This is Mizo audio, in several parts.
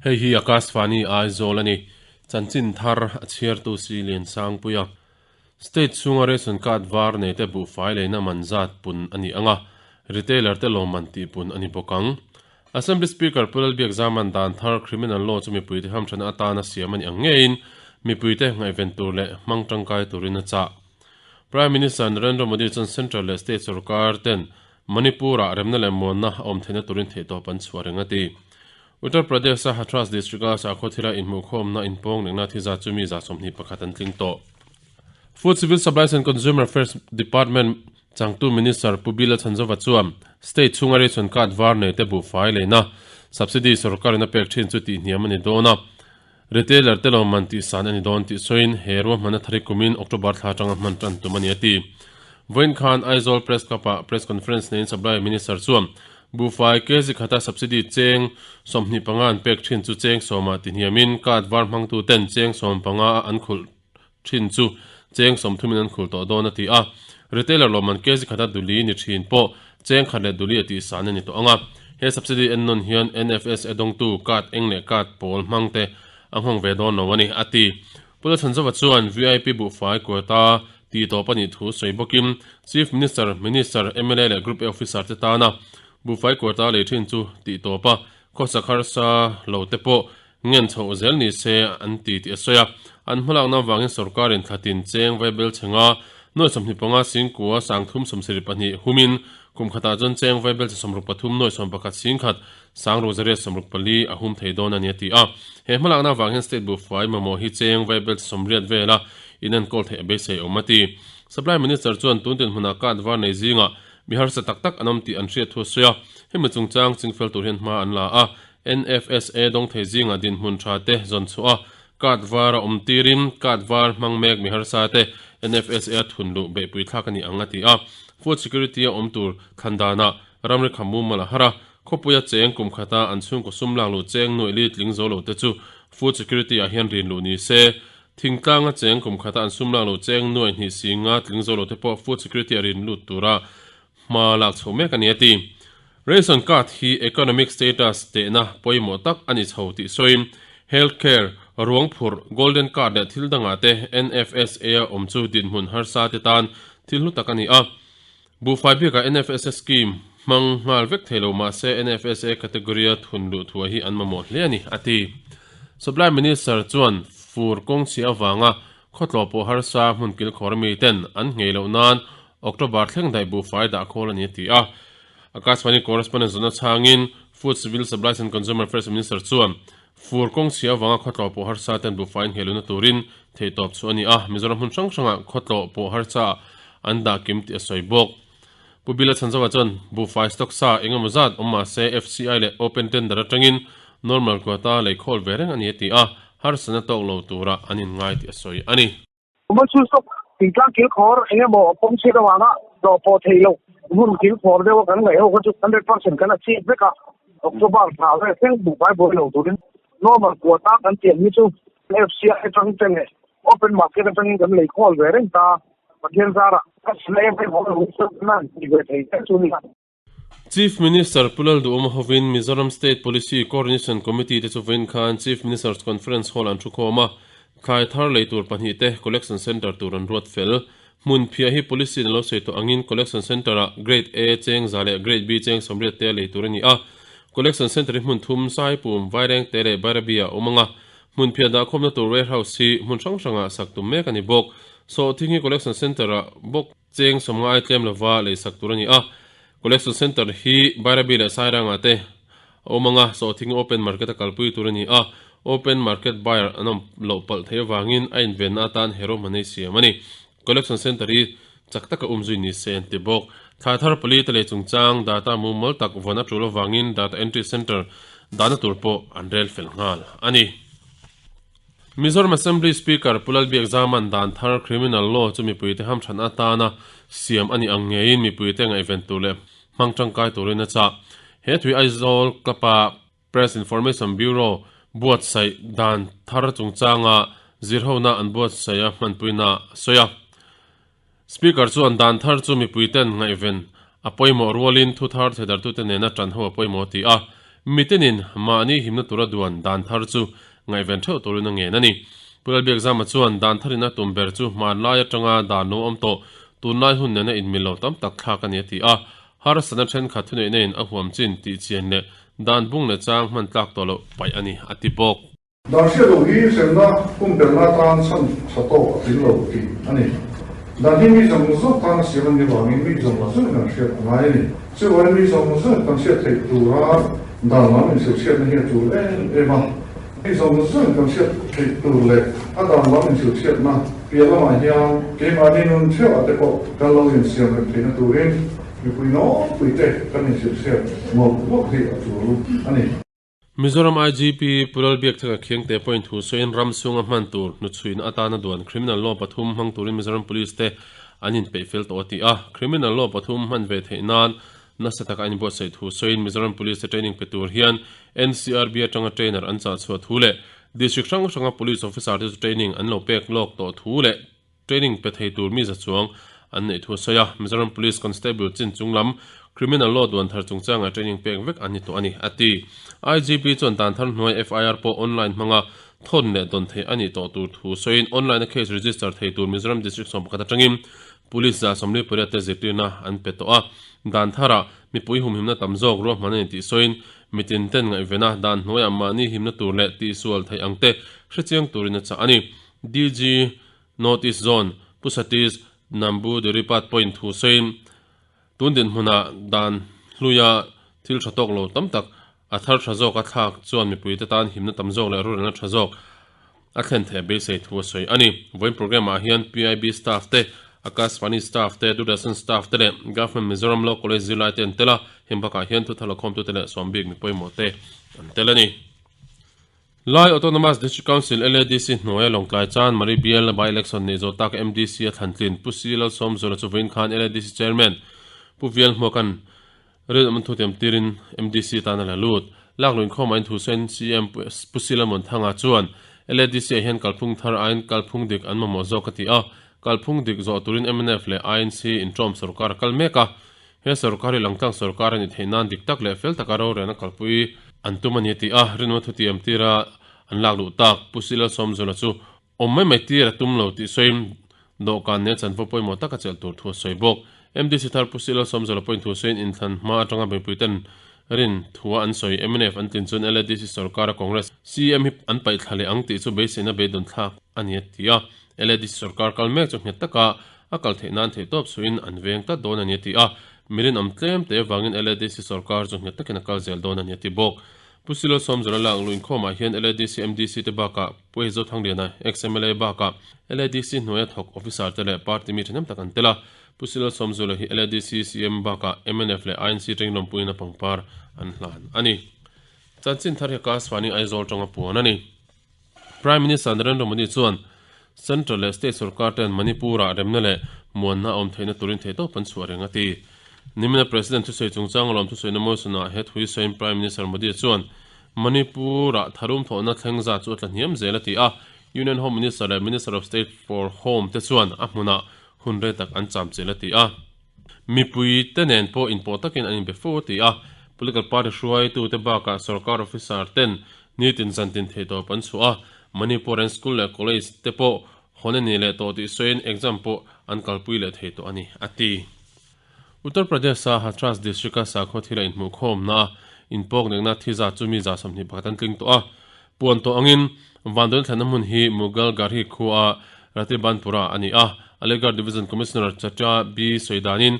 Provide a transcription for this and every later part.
Hei hi Akashvani Aizawl a ni. Chanchin thar a chhiartu si Liansangpuia. State chhunga ration card var nei te buhfai leina man zat pun a ni ang a, retailer te lawmman tih pun a ni bawk ang. Assembly Speaker Pu Lalbiak Zaman dan thar criminal law chu mipuite hamthana atana siam a ni ang ngeiin mipuite ngaihven tur leh hmang tangkai turin a chah. Prime Minister Narendra Modi chuan Central leh State sorkar ten Manipur-ah remna leh muanna a awm theihna turin theihtawp an chhuah reng a ti. Uttar Pradesh-a Hathras district-a sakhaw thila inhmuhkhawmna inpawng rengna thi zat chu mi 21 an tling tawh. Food Civil Supplies and Consumer Affairs Department changtu Minister Pu Bila Chhanzova chuan state chhunga ration card var nei te buhfai leina subsidy sorkarin a pek thin chu tihhniam a ni dawn a, retailer te lawmman tihsan a ni dawn tih sawiin he ruahmanna thari kumin October thla atanga hman tan tum a ni a ti. Vawiin khan Aizawl Press Club-ah Press Conference neiin Supply Minister chuan buhfai kg khata subsidy cheng 25 an pek thin chu cheng sawmah tihniamin card var hmangtu ten cheng 15 a an khulh thin chu cheng 30 in an khulh tawh dawn a ti a. Retailer lawmman kg khata duli ni thin pawh cheng khat leh duli a tihsan a ni tawh ang a. He subsidy en nawn hian NFS a dawngtu card eng leh card pawl hmang te a nghawng ve dawn lo a ni, a ti. Pu Lalchhanzova chuan VIP buhfai quota tih tawp a nih thu sawi bawkin Chief Minister, Minister, mla leh Group A Officer te tana buhfai quota lei thin chu tih tawp a, khawsak harsa lo te pawh ngen chhoh zel ni se an ti tih a sawi a. An hmalakna avangin sorkarin thlatin cheng vaibel chhenga nuai 25 singkua sangthum 72 humin kum khatah chuan cheng vaibel chhe 63 nuai 11 singkhat sangruk zariat 64 a hum thei dawn a ni a ti a. He hmalakna avang hian state buhfai mamawh hi cheng vaibel chhe 80 vela inenkawl theih a beisei awm a ti. Supply Minister chuan tun dinhmunah card var nei zingah mi harsa tak tak an awm tih an hriat thu a sawi a. Hemi chungchang chingfel tur hian hma an la a. NFSA dawng thei zingah dinhmun tha te zawn chhuah a, card var a awm tirin card var hmang mek mi harsa te NFSA a thun luh beihpui thlak a ni ang a ti a. Food Security a awm tur thlan danah ramri kham mumal a har a, khawpuia cheng kum khata an chhungkaw sum lak luh cheng nuaih li tling zo lo te chu Food Security ah hian rin luh ni se. Thingtlanga cheng kum khata an sum lak luh cheng nuaih hnih si nga tling zo lo te pawh Food Security a rin lut tura hma lak chho mek a ni a ti. Ration card hi economic status tehna pawimawh tak a ni chho tih sawiin health care, ruang phurh, golden card leh thil dangah te NFSA a awm chu dinhmun harsa te tan thil hlu tak a ni a. Buhfai bikah NFSA scheme hmang nghal vek thei lo mahse NFSA category-a thun luh thuai hi an mamawh hle a ni, a ti. Supply Minister chuan fur kawng chhia avanga khawtlawh pawh harsa hmun kilkhawr miten an nghei loh nan October thleng daih buhfai dah khawl a ni a ti a. Akashvani correspondent zawhna chhangin Food Civil Supplies and Consumer Affairs Minister chuan fur kawng chhia avanga khawtlawh pawh harsa ten buhfai in ngheluna turin theihtawp chu a ni a, Mizoram hmun hrang hrangah khawtlawh pawh harsa an dah kim tih a sawi bawk. Pu Bila Chhanzova chuan buhfai stock sa eng emaw zat awm mah se FCI leh Open Tender atangin normal quota lei khawl ve reng a ni a ti a, harsatna tawk lo tura an inngai tih a sawi a ni. Chu stock thingtlang kilkhawr eng emaw pawm chhiat avanga hlawh pawh theih loh hun kilkhawr deuha kan ngaih ho kha chu 100% kan achieve vek a, October thla vel thleng buhfai buai lo turin normal quota kan tiam hi chu FCI atang te leh open market atangin kan lei khawl ve reng ta, Pathian zarah ka sila em em awm lo hi chuan kan han ti ve thei zel chu nia. Chief Minister Pu Lalduhawma hovin Mizoram State Policy Coordination Committee te chu vawiin khan Chief Minister's Conference Hall an thukhawm a, thlai thar lei tur pahnih te Collection Centre tur an ruat fel. Hmun phiah hi Policy in a lo sawi tawh angin Collection Centre-ah Grade A cheng za leh Grade B cheng 80 te lei tur a ni a. Collection Centre hi hmun thum, Saipum, Vairengte leh Bairabi-ah a awm ang a. Hmun phiah dahkhawmna tur warehouse hi hmun hrang hrangah sak tum mek a ni bawk. Sawhthing hi Collection Centre-ah bawk cheng 50 ai tlem lova lei sak tur a ni a. Collection Centre hi Bairabi leh Sairangah te a awm ang a, sawhthing open market a kalpui tur a ni a. Open market buyer an awm loh palh theih avangin a invenna atan hero hmanei siam a ni. Collection Centre hi chak taka umzui ni se an ti bawk. Thla thar pali te lei chungchang data mumal tak vawn a tul avangin data entry centre dahna tur pawh an rel fel nghal a ni. Mizoram Assembly Speaker Pu Lalbiak Zaman dan thar Criminal Law chu mipuite hamthan atana siam a nih ang ngeiin mipuite ngaihven tur leh hmang tangkai turin a chah. He thui Aizawl Club-a Press Information Bureau buatsaih dan thar chungchanga zirhona an buatsaih a hmanpuina a sawi a. Speaker chuan dan thar chu mipuiten ngaihven a pawimawh rualin thu thar theidartute nena tanho a pawimawh a ti a. Mitinin mahni himna tura duan dan thar chu ngaihven theuh turin a ngen a ni. Pu Lalbiakzama chuan dan tharin a tum ber chu hmanlai atanga dan lo awm tawh tunlai hun nena inmil lo tam tak thlak a ni a ti a. Harsatna thenkhat thuneihna in a huam chin tih chian leh dan bung leh chang hman tlak tawh loh paih a ni a ti bawk. Dan hriat loh hi hremna pumpelhna atan chhan tha tawk a tling lo tih a ni. Dan hi mi zawng zawng tan a siam a nih avangin mi zawng zawngin an hriat a ngai a ni. Chuvangin mi zawng zawngin kan hriat theih tura dan lam inhrilhhriatna hi a tul em em a. Mi zawng zawngin kan hriat theih tur leh a dan lam inhrilhhriatna piah lamah hian keimahni nun theuhah te pawh kan lo insiam rem theihna turin mipui nawlpuite kan inhrilhhriat mawlh mawlh hi a tul a ni. Mizoram IGP Pu Lalbiakthanga Khiangte pawhin thu sawiin ram chhunga hman tur hnuchhuina atana duan Criminal Law pathum hmang turin Mizoram Police te an inpeih fel tawh a ti a. Criminal Law pathum hman ve theih nan nasa taka an inbuatsaih thu sawiin Mizoram Police te training pe tur hian NCRB atanga trainer an chah chhuah thu leh District hrang hranga Police Officer te chu training an lo pek lawk tawh thu leh Training pe thei tur mi za chuang an neih thu a sawi a, Mizoram Police Constable chin chung lam Criminal Law duan thar chungchangah training pek vek an ni tawh a ni, a ti. IGP chuan dan thar hnuai FIR pawh online hmanga thawn leh dawn theih a nih tawh tur thu sawiin online a case register thei tur Mizoram District 11 atangin Police 48 te zirtirna an pe tawh a, dan tharah mipui humhimna tam zawk ruahman a ni tih sawiin mitin ten ngaihvena dan hnuaiah mahni himna tur leh tihsual theih ang te hrechiang turin a chah a ni. DG. North East Zone, Pu Satish Namboodiripad pawhin thu sawiin, tun dinhmunah dan hluia thil tha tawk lo tam tak a thar tha zawk a thlak chuan mipuite tan himna tam zawk leh rorelna tha zawk a thlen theih a beisei thu a sawi a ni. Vawiin programme ah hian PIB staff te, Akashvani staff te, Doordarshan staff te leh Government Mizoram Law College zirlai te an tel a, heng bakah hian thuthar lakhawmtute leh sawmbik mi pawimawh te an tel a ni. Lai Autonomous District Council, LADC, hnuaia Lawngtlai Chan Mari Bial by-election neih zawh tak MDC a thlantlin Pu Si Lalsawmzuala chu vawiin khan LADC Chairman Pu Vial Hmuaka'n rinawm thu tiam tirin MDC tan a la lut. Lak luin khawmah in thu sawiin CM Pu Si Lalmuanthanga chuan LADC ah hian kalphung thar aiin kalphung dik an mamawh zawk a ti a, kalphung dik zawh turin mnf leh INC inṭawm sorkar a kal mek a, He sorkar hi langtlang sorkar a ni theih nan dik tak leh fel taka rorelna kalpui an tum a ni tih a rinawm thutiam tira an lak luh tak Pu Sila Sawmzula chu awm mai mai tir a tum lo tih sawiin dawhkan nen chanvo pawimawh taka chelh tur thu a sawi bawk. MDC thar Pu Sila Sawmzula pawhin thu sawiin inthlan hma atanga mipuiten rin thua an sawi mnf an tlin chuan LADC sorkara Congress CM hi an paih thla leh ang tih chu beiseina beidawn thlak a ni a ti a. LADC sorkar kal mek chu nghet taka A kal theih nan theihtawp suin an veng tlat dawn a ni a ti a, mi rinawm tlem te avangin LADC sorkar chu nghet takin a kal zel dawn a ni a ti bawk. Pu Silo Sawmzawla lak luh inkhawmah hian LADC MDC te bakah Pu Eizo Thangliana, ex-MLA bakah LADC hnuaia thawk officer te leh party mi thahnem tak an tel a. Pu Silo Sawmzawla hi LADC CM bakah mnf leh INC tengin lawmpuiin a pangpar an hlan a ni. Chanchin thar hi Akashvani Aizawl tanga puan a ni. Prime Minister Narendra Modi chuan Central leh State sorkar ten Manipur-ah remna leh muanna a awm theihna turin theihtawp an chhuah reng a ti. Nimina President thusawi chungchanga lawm thusawi Motion-ah he thu hi sawiin Prime Minister Modi chuan Manipur-ah tharum thawhna thleng zat chu a tla hniam zel a ti a, Union Home Minister leh Minister of State for Home te chuan a hmunah hun rei tak an cham chilh a ti a. Mipui te nen pawh inpawh takin an inbe fo a ti a, political party hruaitute bakah sorkar officer ten Nitin zantin theihtawp an chhuah a, Manipur an school leh college te pawh hawn a ni leh tawh tih sawiin exam pawh an kalpui leh thei tawh a ni, a ti. Uttar Pradesh-a Hathras district-a sakhaw thila inhmuhkhawmna a inpawk nekna thi zat chu mi 21 an tling tawh a. Puan tawh angin Vanduaina thlenna hmun hi Mughal Garhi khua Ratibanpura a ni a, Aligarh Division Commissioner Chacha B sawi danin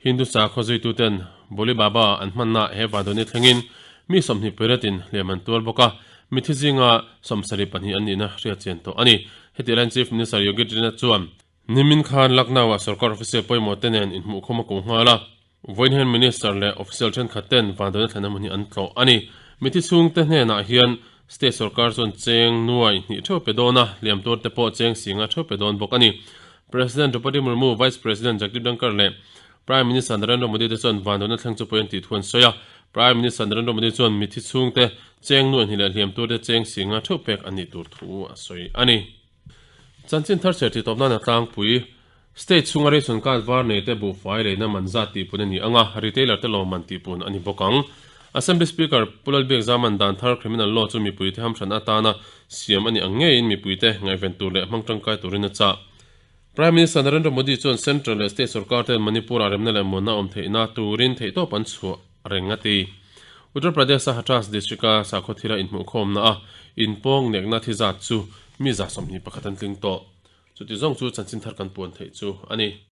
Hindu sakhaw zuituten Boli Baba an hmanna he vanduaina thlengin mi 28 in hliam an tuar bawk a, mithi zinga 72 an nihna hriat chian tawh a ni. Heti laiin Chief Minister Yogi Adityanath chuan nimin khan Lucknow-ah sorkar official pawimawh te nen inhmuhkhawm a kuh nghal a, vawiin hian Minister leh official thenkhat ten vanduaina thlenna hmun hi an tlawh a ni. Mithi chhungte hnenah hian State sorkar chuan cheng nuai hnih theuh pe dawn a, hliam tuar te pawh cheng singa theuh pe dawn bawk a ni. President Draupadi Murmu, Vice President Jagdeep Dhankhar leh Prime Minister Narendra Modi te chuan vanduaina thleng chu pawi an tih thu an sawi a. Prime Minister Narendra Modi chuan mithi chhungte cheng nuai hnih leh hliam tur te cheng singa theuh pek an nih tur thu a sawi a ni. Chanchin thar chher tih tawp nana tlangpui State chhunga ration card var nei te buhfai leina man zat tihpun a ni ang a, retailer te lawmman tihpun a ni bawk ang. Assembly Speaker Pu Lalbiakzama'n dan thar Criminal Law chu mipuite hamhran atana siam a nih ang ngeiin mipuite ngaihven tur leh hmang tangkai turin a chah. Prime Minister Narendra Modi chuan Central leh State sorkar ten Manipur-ah remna leh muanna awm theihna turin theihtawp an chhuah reng a ti. Uttar Pradesh-a Hathras district-a sakhaw thila inhmuhkhawmna a inpawng nekna thi zat chu mi 21 an tling tawh. Chuti zawng chu chanchin thar kan puan theih chu a ni.